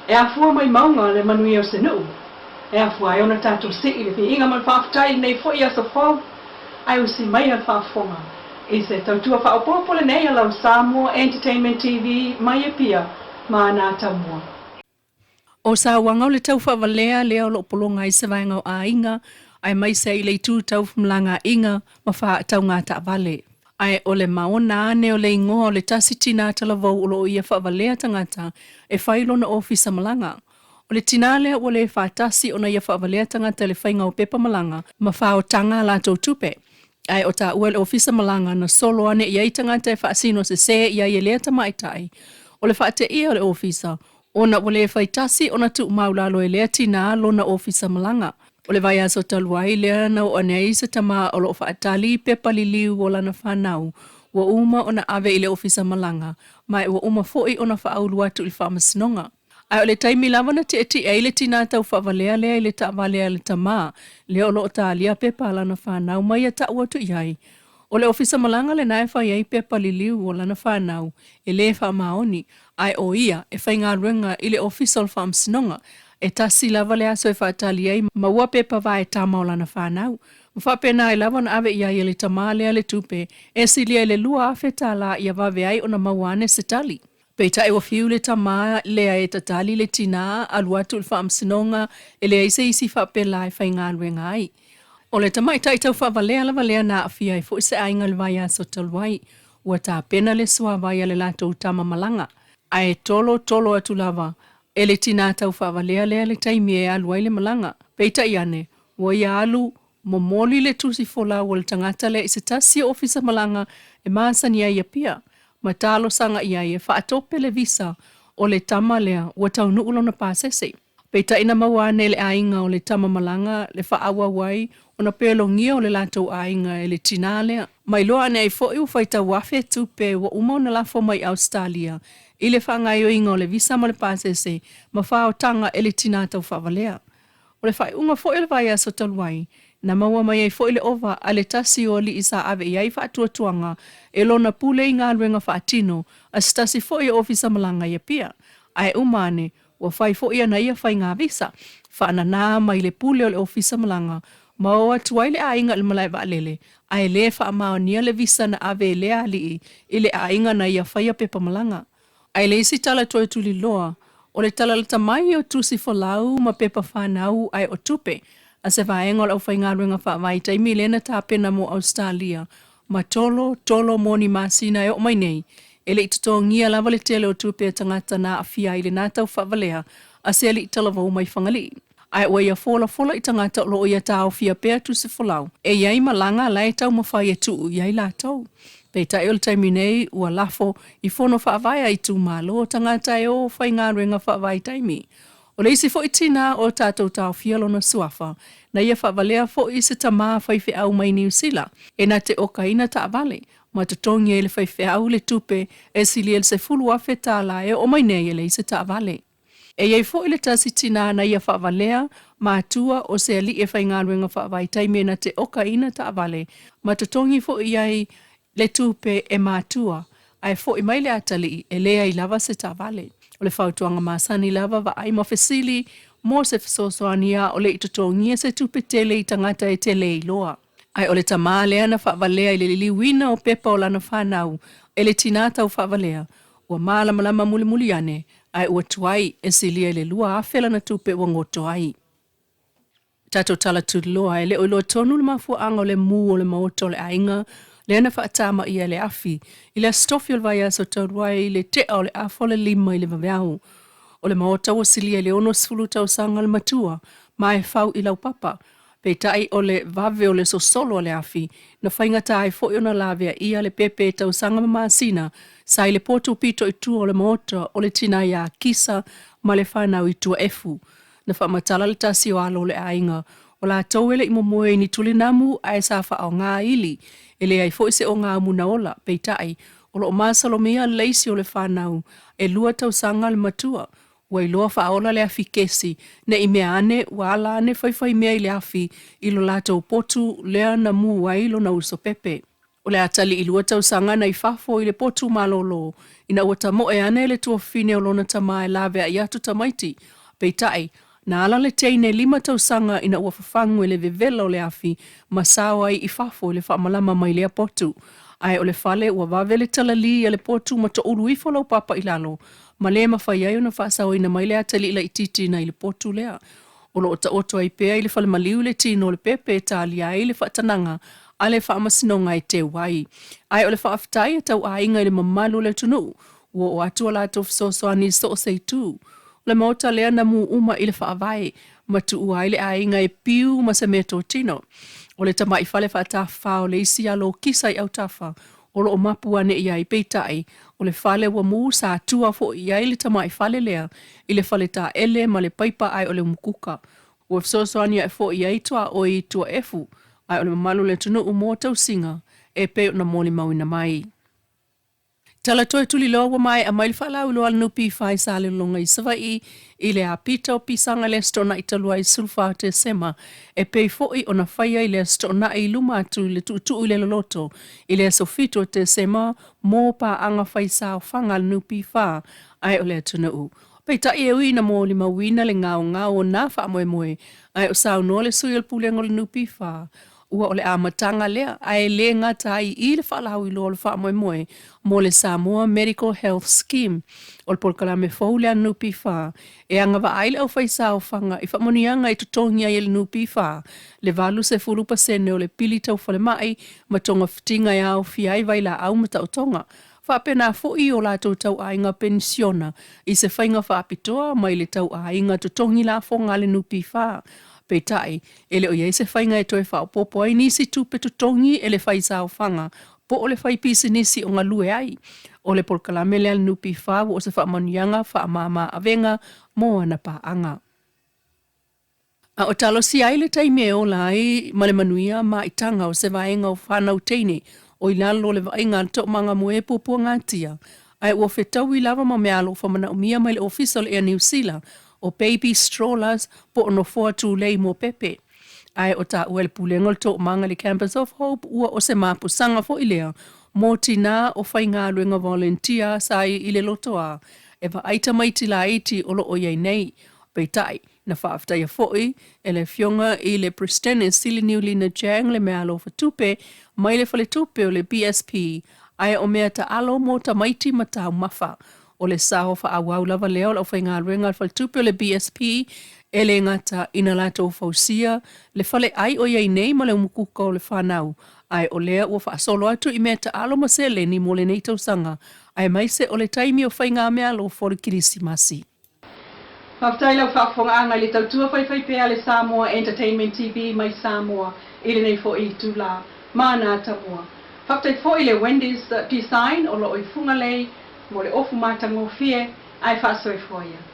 E afua mai mauga le manuia o se nuu, e afua ai ona tatou sii le viiga ma le faafetai i lenei foi aso fou, ae usi maia le faafofoga i se tautua faaopoopo lenei a lau Samoa Entertainment TV mai Apia ma Ana Tamua. ʻO sauaga o le tau faavalea lea o lo o pologa ai se vaega o aiga aemaise ai i le itu tau femalagaaiga ma faatauga taavale. Ae o le maona ane o le igoa o le tasi tinā talavou o lo o ia faavalea tagata e fai lona ofisa malaga. O le tinā lea ua le faatasi ona ia faavalea tagata i le faiga o pepa malaga ma faaotaga a latou tupe. Ae o taua e le ofisa malaga na solo ane i ai tagata e faasino sesē i ai e lea tamaitai. O le faateia o le ofisa, ona ua le faitasi ona tuumau lalo e lea tinā lona ofisa malaga. O le vaiaso talu ai lea na oo ane ai se tama o lo o faatali i pepa liliu o lana fanau ua uma ona ave i le ofisa malaga, ma ua uma foi ona faaulu atu i le faamasinoga. Ae o le taimi lava na tietie ai le tinā tau faavalea lea i le taavale a le tama lea o lo o talia pepa a lana fanau ma ia tau atu i ai, o le ofisa malaga lena e fai ai pepa liliu o lana fanau e lē faamaoni, ae o ia e faigaluega i le ofisa o le faamasinoga. E tasi lava le aso e faatali ai ma ua pepa vaetama o lana fanau. Ma faapena ai lava ona ave i ai e le tama lea le tupe e silia i le $2,000 ia vave ai ona maua ane se tali. Peitai ua fiu le tama lea e tatali le tinā alu atu i le faamasinoga e leai se isi faapela e faigaluega ai. O le tamaitai tau faavalea lava lea na aafia ai foi se aiga i le vaiaso talu ai. Ua tapena le suavai a le latou tama malaga, ae tolo tolo atu lava e le tinā tau faavalea lea le taimi e alu ai le malaga. Peitai ane, ua ia alu momoli le tusi folau a le tagata lea i se tasi o ofisa malaga e masani ai i Apia, ma talosaga i ai e faatope le visa o le tama lea ua taunuu lona pasese. Peitai na maua ane e le aiga o le tama malaga le faaauau ai ona pelogia o le latou aiga e le tinā lea. Ma iloa ane ai foi ua faitau afe tupe ua uma ona lafo mai i Ausetalia i le faagaoioiga o le visa ma le pasese ma faaotaga e le tinā tau faavalea. O le faaiuga foi o le vaiaso talu ai, na maua mai ai foi le ova a le tasi o alii sa ave i ai faatuatuaga e lona pule i galuega faatino a se tasi foi o ofisa malaga i Apia. Ae uma ane, ua fai foi ana ia faiga visa, faananā mai le pule o le ofisa malaga ma o atu ai le aiga i le malae vaalele, ae lē faamaonia le visa na ave e lea alii i le aiga na ia faia pepa malaga. Ae le isi tala toe tuliloa, o le tala lata mai o tusi folau ma pepa fanau ae o tupe a se vaega o le aufaigaluega faavaitaimi lea na tapena mo Ausetalia ma tolo tolo mo ni masina e oo mai nei, e le i totogia lava le tele o tupe a tagata na aafia ai i lena tau faavalea a se alii talavou mai Fagalii. Ae ua ia folafola i tagata o lo o ia taofia pea tusi folau e i ai malaga la e taumafai e tuu i ai latou. Peitai o le taimi nei ua lafo i fono faavae a itumalo tagata e o faigaluega faavaitaimi. O le isi foi tinā o tatou taofia lona suafa, na ia faavalea foi se tamā faifeau mai Niu Sila e na te okaina taavale ma totogi ai le faifeau le tupe e silia i le $10,000 e oo mai nei e leai se taavale. E i ai foi le tasi tinā na ia faavalea matua o se alii e faigaluega faavaitaimi e na te okaina taavale ma totogi foi i ai le tupe e matua, ae foi mai le atalii e leai lava se taavale. O le fautuaga masani lava vaai ma fesili mo se fesoasoani a o le i totogia se tupe tele i tagata e te le iloa. Ae o le tamā lea na faavalea i le liliuina o pepa o lana fanau e le tinā tau faavalea, ua malamalama mulimuli ane, ae ua tuai e silia i le 2,000 lana tupe ua goto ai. Tatou tala tuliloa, e le o iloa tonu le mafuaaga o le mū o le maota o le aiga lea na faatamaia e le afi i le Aso Tofi o le vaiaso talu ai i le tea o le 4:30 i le vaveao. O le maota ua silia i le 60 tausaga le matua ma e fau i laupapa. Peitai o le vave o le sosolo a le afi na faigata ai foi ona laveaia le pepe tausaga ma masina sa i le potu pito i tua o le maota o le tina iā Kisa ma le fanau i Tuaefu. Na faamatala le tasi o alo o le aiga o latou e le i momoe i ni tulinamu ae sa faaaoga ili e leai foi se ogaumu na ola, peitai, o lo o masalomia le isi o le fanau e 2 tausaga le matua ua iloa faaola le afi kesi ne i mea ane ua ala ane faifai mea i le afi i lo latou potu lea na mū ai lona uso pepe. O le atalii 2 tausaga na i fafo i le potu malolo ina ua tamoe ane le tuafafine o lona tama e laveai atu tamaiti. Peitai, na ala le teine 5 tausaga ina ua fafagu e le vevela o le afi ma sao ai i fafo i le faamalama mai lea potu. Ae o le fale ua vave le talalī a le potu ma toulu ifo laupapa i lalo ma le mafai ai ona faasaoina mai le atalii laitiiti nai le potu lea. O lo o taoto ai pea i le fale maliu le tino o le pepe e talia ai le faatanaga a le faamasinoga e teu ai. Ae o le faafetai a tauaiga i le mamalu o le atunuu ua oo atu a latou fesoasoani i so o se itu. O le maota lea na mū uma i le faavae ma tuua ai le aiga e piu ma se meatotino. O le tamai fale faatafafa o le isi alo o kisa i autafa o lo o mapu ane i ai, peitai, o le fale ua mū sa tua foi i ai le tamai fale lea i le fale taele ma le paipa ae o le umukuka. Ua fesoasoani ae foi i ai tuaoi i Tuaefu, ae o le mamalu o le atunuu mo tausiga e pei ona molimauina mai. Tala toe tuliloa ua maea mai le faalauiloa a le NPF i Salelologa i Savaii i le apita o pisaga i le Aso Toonai talu ai 14 Tesema e pei foi ona faia i le Aso Toonai i luma atu i le tuutuu i le loloto i le aso 7 o Tesema mo paaga fai saofaga a le NPF ae o le atunuu. Peitai e ui ina molimauina le gaogao o nā faamoemoe ae o saunoa le sui o le Pulega o le NPF Ua o le amataga lea, ae le gata ai i le faalauiloa o le faamoemoe mo le Samoa Medical Health Scheme. O le polokalame fou lea a le NPF e agavaa ai le aufaisaofaga i faamanuiaga e totogi ai e le NPF le 80% o le pili tau falemai ma togafitiga e aofia ai vailaau ma taotoga. Faapena foi i o latou tauaiga penisiona i se faiga faapitoa mai le tauaiga totogi lafoga a le NPF. Peitai, E le o i ai se faiga e toe faaopoopo ai nisi tupe totogi e le fai saofaga po o le fai pisinisi o galue ai. O le polokalame lea a le NPF ua o se faamanuiaga faamama avega mo ana paaga. A o talosia ai le taimi e ola ai ma le manuia maitaga o se vaega o fanau teine o i lalo o le vaaiga a le Toomaga Moe Puapuagatia, ae ua fetaui lava ma meaalofa manaomia mai le Ofisa o le Ea Niu Sila o baby strollers po o nofoa tulei mo pepe. Ae o taua e le Pulega o le Toomaga i le Campus of Hope ua o se mapusaga foi lea mo tinā o faigaluega volunteer sa i le lotoa e vaai tamaiti laiti o lo o i ai nei. Peitai, na faafetaia foi e le Afioga i le Peresetene Sili Niulina Chang le meaalofa tupe mai le faletupe o le BSP ae o mea taalo mo tamaiti ma taumafa. O le sao faaauau lava lea o le aufaigaluega a le Faletupe o le BSP e le gata ina latou fausia le fale ai o i ai nei ma le umukuka o le fanau, ae o lea ua faasolo atu i mea taalo ma seleni mo lenei tausaga, aemaise o le taimi o faigameaalofa o le Kerisimasi. Faafetai lau faafofogaaga i le tautua faifaipea a le Samoa Entertainment TV mai Samoa i lenei foi itula. Mana Atamua. Faafetai foi i le Wendy's Design o lo o i Fugalei mo le ofu matagofie ae faasoifua ia.